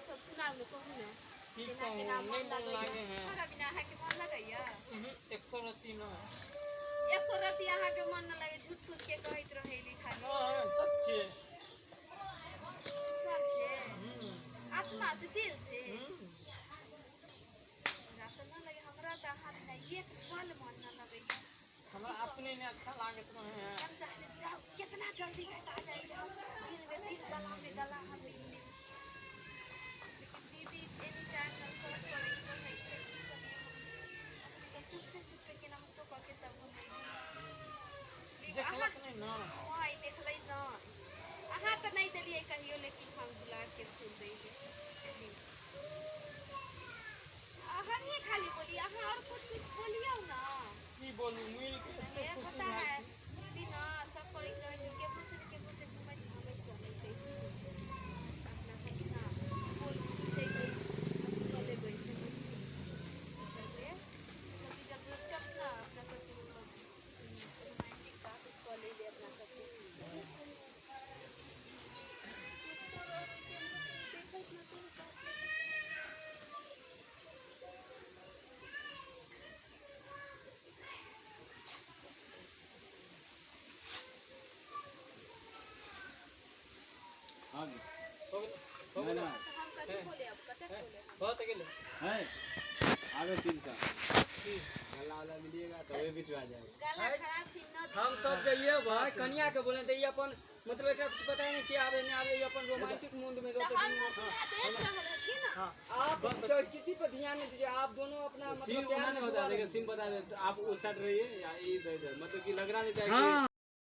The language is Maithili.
सब सुनाउ ने, कहू ने। की केना कहू, केना नहि मन मन लगैया? लागे है। हमरा बिना अहाँके मन लगैया? एको रत्ती नहि। एको रत्ती अहाँके मन न लगे? झूठ फूस के कहैत रहेली खाली। नहि, सच्चे। सच्चे? आत्मा से, दिल से? हमरा तऽ न लगे, हमरा तऽ अहाँ बिना एक पल मन न लगैया। हमरा अपने नहि अच्छा लागैत रहे है। हम चाहले जाओ, कितना जल्दी भेटा जाए, हम दिल में दिल, गला में गला हम मिल। लेकिन दीदी एनी टाइम न शक करैत रहै छै। की करियै हम? अपने तऽ चुप्पे चुप्पे केनाहितो कऽ के तब हम अइली। देखलक नहि ने? नहि देखलै, नहि। अहाँ तऽ नहि देलियै कहियो, लेकिन हम गुलाबके फूल दैली। हमही खाली बोली, अहाँ आओर कुछ कुछ बोलियौ ने। की बोलू, मिल के एते ये खुशी पता भए है गेल। दीदी न सब करैत रहै छै, केकरो से ने केकरो से घुमैत घुमैत चलैत अछि। अपना सब ना बोल जइबै, कऽ लेबै से बुझली। चलते जल्दी जल्दी चल ना, अपना सबके मतलब रोमांटिक बात कऽ लेबै अपना सबके। देखैत न तऽ बात। हाँ जी। हो गेलै, हो ना गेलै। ना। हम कथी बोले अब? कतेक बोले हम? भऽ तऽ गेलै। है आगे सीन सा की? गला वाला मिलिएगा तो वे बीच में आ जाएगा। गला खराब छी न। हम सब जइए भाई, कनिया के बोले तऽ ई अपन मतलब एकरा कुछ पता ही नहीं कि आवे नहीं आवे, ई अपन रोमांटिक मूड में तऽ रहते। हम सब सीधा देख रहल हथिन ना। हाँ, आप तो किसी पर ध्यान नहीं दीजिए, आप दोनों अपना सीन मतलब प्यार उन्होंने में बता डूबा देगा। रहिए। सीन बता दे तो आप उस साइड रहिए या इधर इधर, मतलब कि लगना नहीं चाहिए। हाँ।